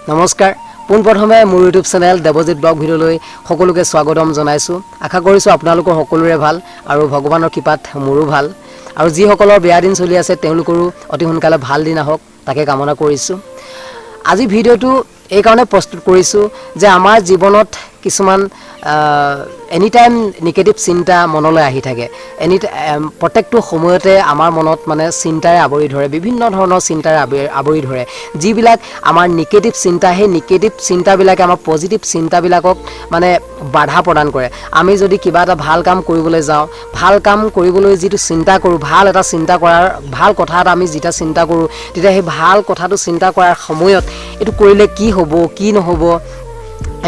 নমস্কাৰ, পোনপ্ৰথমে মোৰ ইউটিউব চেনেল দেৱজিৎ ব্লগ ভিডিঅ'লৈ সকলোকে স্বাগতম জনাইছোঁ। আশা কৰিছোঁ আপোনালোকৰ সকলোৰে ভাল আৰু ভগৱানৰ কৃপাত মোৰো ভাল। আৰু যিসকলৰ বেয়া দিন চলি আছে, তেওঁলোকৰো অতি সোনকালে ভাল দিন আহক, তাকে কামনা কৰিছোঁ। আজি ভিডিঅ'টো এইকাৰণে প্ৰস্তুত কৰিছোঁ যে আমাৰ জীৱনত কিছুমান এনি টাইম নিগেটিভ চিন্তা মনলৈ আহি থাকে। এনি প্ৰত্যেকটো সময়তে আমাৰ মনত মানে চিন্তাৰে আৱৰি ধৰে, বিভিন্ন ধৰণৰ চিন্তাৰে আৱৰি ধৰে। যিবিলাক আমাৰ নিগেটিভ চিন্তা, সেই নিগেটিভ চিন্তাবিলাকে আমাৰ পজিটিভ চিন্তাবিলাকক মানে বাধা প্ৰদান কৰে। আমি যদি কিবা এটা ভাল কাম কৰিবলৈ যাওঁ, ভাল কাম কৰিবলৈ যিটো চিন্তা কৰোঁ, ভাল এটা চিন্তা কৰাৰ, ভাল কথা এটা আমি যেতিয়া চিন্তা কৰোঁ, তেতিয়া সেই ভাল কথাটো চিন্তা কৰাৰ সময়ত এইটো কৰিলে কি হ'ব, কি নহ'ব,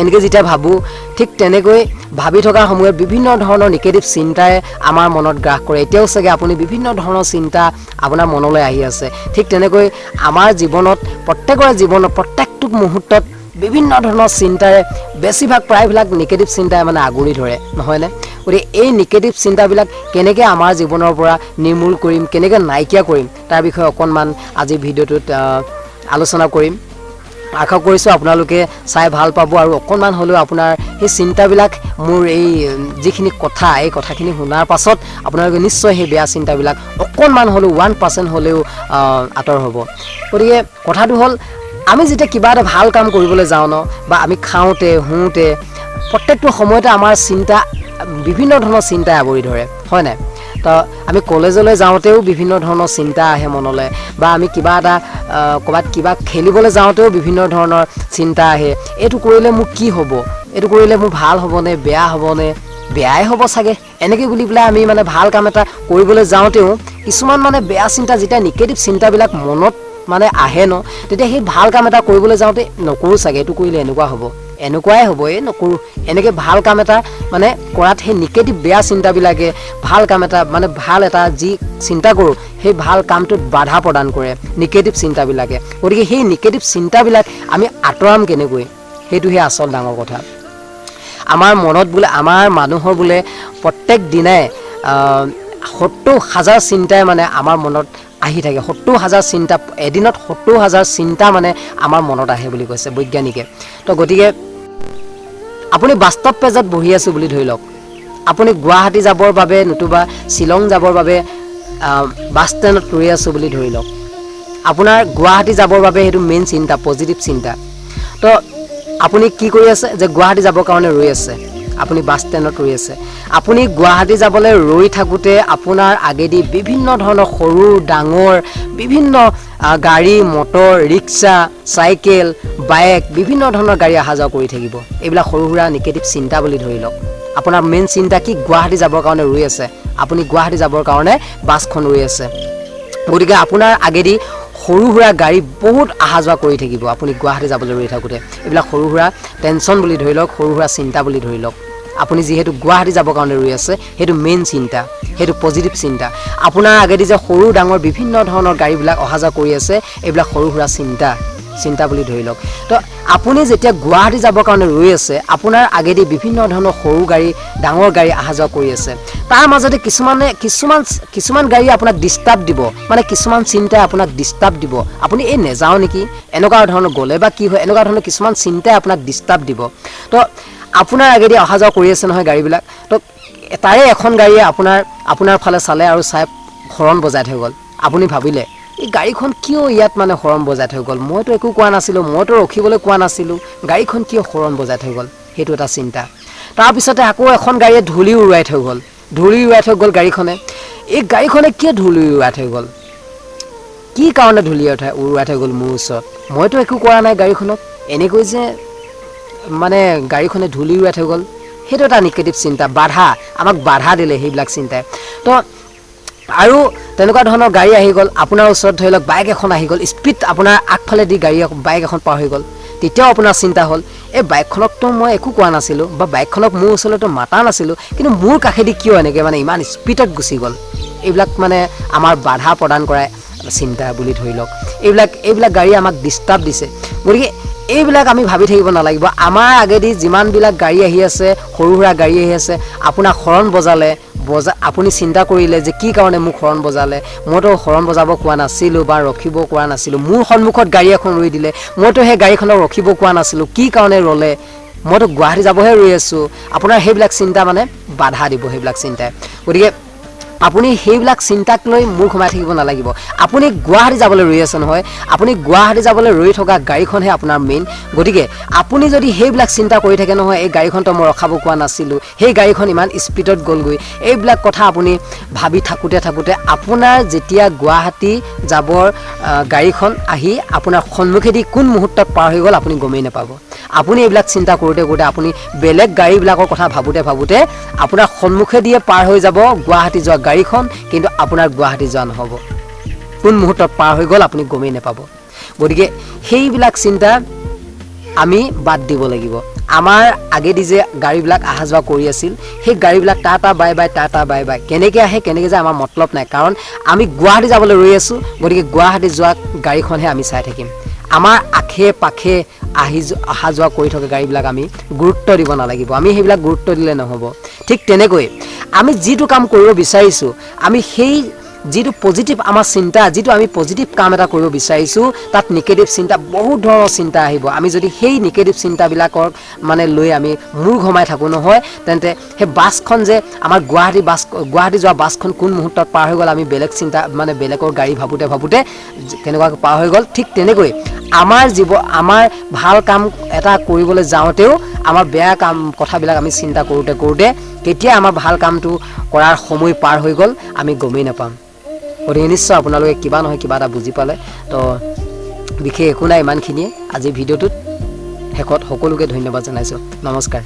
এনেকৈ যেতিয়া ভাবোঁ, ঠিক তেনেকৈ ভাবি থকাৰ সময়ত বিভিন্ন ধৰণৰ নিগেটিভ চিন্তাই আমাৰ মনত গ্ৰাস কৰে। এতিয়াও চাগে আপুনি বিভিন্ন ধৰণৰ চিন্তা আপোনাৰ মনলৈ আহি আছে। ঠিক তেনেকৈ আমাৰ জীৱনত, প্ৰত্যেকৰে জীৱনত প্ৰত্যেকটো মুহূৰ্তত বিভিন্ন ধৰণৰ চিন্তাৰে, বেছিভাগ প্ৰায়বিলাক নিগেটিভ চিন্তাই মানে আগুৰি ধৰে, নহয়নে? গতিকে এই নিগেটিভ চিন্তাবিলাক কেনেকৈ আমাৰ জীৱনৰ পৰা নিৰ্মূল কৰিম, কেনেকৈ নাইকিয়া কৰিম, তাৰ বিষয়ে অকণমান আজি ভিডিঅ'টোত আলোচনা কৰিম। আশা কৰিছোঁ আপোনালোকে চাই ভাল পাব আৰু অকণমান হ'লেও আপোনাৰ সেই চিন্তাবিলাক মোৰ এই যিখিনি কথা, এই কথাখিনি শুনাৰ পাছত আপোনালোকে নিশ্চয় সেই বেয়া চিন্তাবিলাক অকণমান হ'লেও, 1% হ'লেও আঁতৰ হ'ব। গতিকে কথাটো হ'ল, আমি যেতিয়া কিবা এটা ভাল কাম কৰিবলৈ যাওঁ ন, বা আমি খাওঁতে শুওঁতে প্ৰত্যেকটো সময়তে আমাৰ চিন্তা, বিভিন্ন ধৰণৰ চিন্তাই আৱৰি ধৰে, হয় নাই? তো আমি কলেজলৈ যাওঁতেও বিভিন্ন ধৰণৰ চিন্তা আহে মনলৈ, বা আমি কিবা এটা ক'ৰবাত কিবা খেলিবলৈ যাওঁতেও বিভিন্ন ধৰণৰ চিন্তা আহে। এইটো কৰিলে মোৰ কি হ'ব, এইটো কৰিলে মোৰ ভাল হ'বনে বেয়া হ'বনে, বেয়াই হ'ব চাগে, এনেকৈ বুলি পেলাই আমি মানে ভাল কাম এটা কৰিবলৈ যাওঁতেও কিছুমান মানে বেয়া চিন্তা, যেতিয়া নিগেটিভ চিন্তাবিলাক মনত মানে আহে ন, তেতিয়া সেই ভাল কাম এটা কৰিবলৈ যাওঁতে নকৰোঁ চাগে, এইটো কৰিলে এনেকুৱা হ'ব, এনেকুৱাই হ'ব, এই নকৰোঁ, এনেকৈ ভাল কাম এটা মানে কৰাত সেই নিগেটিভ বেয়া চিন্তাবিলাকে ভাল কাম এটা মানে ভাল এটা যি চিন্তা কৰোঁ, সেই ভাল কামটোত বাধা প্ৰদান কৰে নিগেটিভ চিন্তাবিলাকে। গতিকে সেই নিগেটিভ চিন্তাবিলাক আমি আঁতৰাম কেনেকৈ, সেইটোহে আচল ডাঙৰ কথা। আমাৰ মনত বোলে, আমাৰ মানুহৰ বোলে প্ৰত্যেক দিনাই 70,000 চিন্তাই মানে আমাৰ মনত আহি থাকে। 70,000 চিন্তা, এদিনত 70,000 চিন্তা মানে আমাৰ মনত আহে বুলি কৈছে বৈজ্ঞানিকে। তো গতিকে আপুনি বাছ ষ্টপেজত বহি আছোঁ বুলি ধৰি লওক, আপুনি গুৱাহাটী যাবৰ বাবে নতুবা শ্বিলং যাবৰ বাবে বাছ ষ্টেণ্ডত ৰৈ আছোঁ বুলি ধৰি লওক। আপোনাৰ গুৱাহাটী যাবৰ বাবে সেইটো মেইন চিন্তা, পজিটিভ চিন্তা। তো আপুনি কি কৰি আছে যে গুৱাহাটী যাবৰ কাৰণে ৰৈ আছে, আপুনি বাছ ষ্টেণ্ডত ৰৈ আছে। আপুনি গুৱাহাটী যাবলৈ ৰৈ থাকোঁতে আপোনাৰ আগেদি বিভিন্ন ধৰণৰ সৰু ডাঙৰ বিভিন্ন গাড়ী মটৰ, ৰিক্সা, চাইকেল, বাইক, বিভিন্ন ধৰণৰ গাড়ী অহা যোৱা কৰি থাকিব। এইবিলাক সৰু সুৰা নিগেটিভ চিন্তা বুলি ধৰি লওক। আপোনাৰ মেইন চিন্তা কি? গুৱাহাটী যাবৰ কাৰণে ৰৈ আছে আপুনি, গুৱাহাটী যাবৰ কাৰণে বাছখন ৰৈ আছে। গতিকে আপোনাৰ আগেদি সৰু সুৰা গাড়ী বহুত অহা যোৱা কৰি থাকিব আপুনি গুৱাহাটী যাবলৈ ৰৈ থাকোঁতে। এইবিলাক সৰু সুৰা টেনশ্যন বুলি ধৰি লওক, সৰু সুৰা চিন্তা বুলি ধৰি লওক। আপুনি যিহেতু গুৱাহাটী যাবৰ কাৰণে ৰৈ আছে, সেইটো মেইন চিন্তা, সেইটো পজিটিভ চিন্তা। আপোনাৰ আগেদি যে সৰু ডাঙৰ বিভিন্ন ধৰণৰ গাড়ীবিলাক অহা যোৱা কৰি আছে, এইবিলাক সৰু সুৰা চিন্তা বুলি ধৰি লওক। তো আপুনি যেতিয়া গুৱাহাটী যাবৰ কাৰণে ৰৈ আছে, আপোনাৰ আগেদি বিভিন্ন ধৰণৰ সৰু গাড়ী, ডাঙৰ গাড়ী অহা যোৱা কৰি আছে। তাৰ মাজতে কিছুমানে কিছুমান কিছুমান গাড়ী আপোনাক ডিষ্টাৰ্ব দিব, মানে কিছুমান চিন্তাই আপোনাক ডিষ্টাৰ্ব দিব। আপুনি এই নেযাওঁ নেকি, এনেকুৱা ধৰণৰ গ'লে বা কি হয়, এনেকুৱা ধৰণৰ কিছুমান চিন্তাই আপোনাক ডিষ্টাৰ্ব দিব। তো আপোনাৰ আগেদি অহা যোৱা কৰি আছে নহয় গাড়ীবিলাক, তো তাৰে এখন গাড়ীয়ে আপোনাৰ ফালে চালে আৰু চাই হৰণ বজাই থৈ গ'ল। আপুনি ভাবিলে, এই গাড়ীখন কিয় ইয়াত মানে হৰণ বজাই থৈ গ'ল? মইতো একো কোৱা নাছিলোঁ, মইতো ৰখিবলৈ কোৱা নাছিলোঁ, গাড়ীখন কিয় হৰণ বজাই থৈ গ'ল? সেইটো এটা চিন্তা। তাৰপিছতে আকৌ এখন গাড়ীয়ে ধূলি উৰুৱাই থৈ গ'ল, ধূলি উৰুৱাই থৈ গ'ল গাড়ীখনে। এই গাড়ীখনে কিয় ধূলি উৰুৱাই থৈ গ'ল? কি কাৰণে ধূলি উৰুৱাই থৈ গ'ল মোৰ ওচৰত? মইতো একো কৰা নাই গাড়ীখনক, এনেকৈ যে মানে গাড়ীখনে ধূলি উৰুৱাই থৈ গ'ল, সেইটো এটা নিগেটিভ চিন্তা, বাধা, আমাক বাধা দিলে সেইবিলাক চিন্তাই। তো আৰু তেনেকুৱা ধৰণৰ গাড়ী আহি গ'ল আপোনাৰ ওচৰত, ধৰি লওক বাইক এখন আহি গ'ল, স্পীড আপোনাৰ আগফালেদি গাড়ী বাইক এখন পাৰ হৈ গ'ল। তেতিয়াও আপোনাৰ চিন্তা হ'ল, এই বাইকখনকতো মই একো কোৱা নাছিলোঁ বা বাইকখনক মোৰ ওচৰলৈতো মাতা নাছিলোঁ, কিন্তু মোৰ কাষেদি কিয় এনেকৈ মানে ইমান স্পীডত গুচি গ'ল? এইবিলাক মানে আমাৰ বাধা প্ৰদান কৰাই চিন্তা বুলি ধৰি লওক। এইবিলাক গাড়ী আমাক ডিষ্টাৰ্ব দিছে। গতিকে এইবিলাক আমি ভাবি থাকিব নালাগিব। আমাৰ আগেদি যিমানবিলাক গাড়ী আহি আছে, সৰু সুৰা গাড়ী আহি আছে, আপোনাক হৰণ বজালে আপুনি চিন্তা কৰিলে যে কি কাৰণে মোক হৰণ বজালে, মইতো হৰণ বজাব কোৱা নাছিলোঁ বা ৰখিব কোৱা নাছিলোঁ, মোৰ সন্মুখত গাড়ী এখন ৰৈ দিলে, মইতো সেই গাড়ীখনক ৰখিব কোৱা নাছিলোঁ, কি কাৰণে ৰ'লে, মইতো গুৱাহাটী যাবহে ৰৈ আছোঁ। আপোনাৰ সেইবিলাক চিন্তা মানে বাধা দিব সেইবিলাক চিন্তাই। গতিকে আপুনি সেইবিলাক চিন্তাক লৈ মূৰ সোমাই থাকিব নালাগিব। আপুনি গুৱাহাটী যাবলৈ ৰৈ আছে নহয়, আপুনি গুৱাহাটী যাবলৈ ৰৈ থকা গাড়ীখনহে আপোনাৰ মেইন। গতিকে আপুনি যদি সেইবিলাক চিন্তা কৰি থাকে নহয়, এই গাড়ীখনতো মই ৰখাব কোৱা নাছিলোঁ, সেই গাড়ীখন ইমান স্পীডত গ'লগৈ, এইবিলাক কথা আপুনি ভাবি থাকোঁতে থাকোঁতে আপোনাৰ যেতিয়া গুৱাহাটী যাবৰ গাড়ীখন আহি আপোনাৰ সন্মুখেদি কোন মুহূৰ্তত পাৰ হৈ গ'ল আপুনি গমেই নাপাব। আপুনি এইবিলাক চিন্তা কৰোঁতে কৰোঁতে আপুনি বেলেগ গাড়ীবিলাকৰ কথা ভাবোঁতে ভাবোঁতে আপোনাৰ সন্মুখেদিয়ে পাৰ হৈ যাব গুৱাহাটী যোৱা গাড়ীখন, কিন্তু আপোনাৰ গুৱাহাটী যোৱা নহ'ব। কোন মুহূৰ্তত পাৰ হৈ গ'ল আপুনি গমেই নাপাব। গতিকে সেইবিলাক চিন্তা আমি বাদ দিব লাগিব। আমাৰ আগেদি যে গাড়ীবিলাক অহা যোৱা কৰি আছিল, সেই গাড়ীবিলাক tata bye bye, tata bye bye, কেনেকৈ আহে কেনেকৈ যায় আমাৰ মতলব নাই, কাৰণ আমি গুৱাহাটী যাবলৈ ৰৈ আছোঁ। গতিকে গুৱাহাটী যোৱা গাড়ীখনহে আমি চাই থাকিম। আমাৰ আশে পাশে অহা যোৱা কৰি থকা গাড়ীবিলাক আমি গুৰুত্ব দিব নালাগিব, আমি সেইবিলাক গুৰুত্ব দিলে নহ'ব। ঠিক তেনেকৈ আমি যিটো কাম কৰিব বিচাৰিছোঁ, আমি সেই যিটো পজিটিভ আমাৰ চিন্তা, যিটো আমি পজিটিভ কাম এটা কৰিব বিচাৰিছোঁ, তাত নিগেটিভ চিন্তা, বহুত ধৰণৰ চিন্তা আহিব। আমি যদি সেই নিগেটিভ চিন্তাবিলাকক মানে লৈ আমি মূৰ ঘমাই থাকোঁ নহয়, তেন্তে সেই বাছখন যে আমাৰ গুৱাহাটী বাছ, গুৱাহাটী যোৱা বাছখন কোন মুহূৰ্তত পাৰ হৈ গ'ল, আমি বেলেগ চিন্তা মানে বেলেগৰ গাড়ী ভাবোঁতে ভাবোঁতে কেনেকুৱাকৈ পাৰ হৈ গ'ল। ঠিক তেনেকৈ আমাৰ ভাল কাম এটা কৰিবলৈ যাওঁতেও আমাৰ বেয়া কাম কথাবিলাক আমি চিন্তা কৰোঁতে কৰোঁতে কেতিয়া আমাৰ ভাল কামটো কৰাৰ সময় পাৰ হৈ গ'ল আমি গমেই নাপাম। গতিকে নিশ্চয় আপোনালোকে কিবা নহয় কিবা এটা বুজি পালে। তো বিশেষ একো নাই, ইমানখিনিয়ে আজিৰ ভিডিঅ'টোত। শেষত সকলোকে ধন্যবাদ জনাইছোঁ। নমস্কাৰ।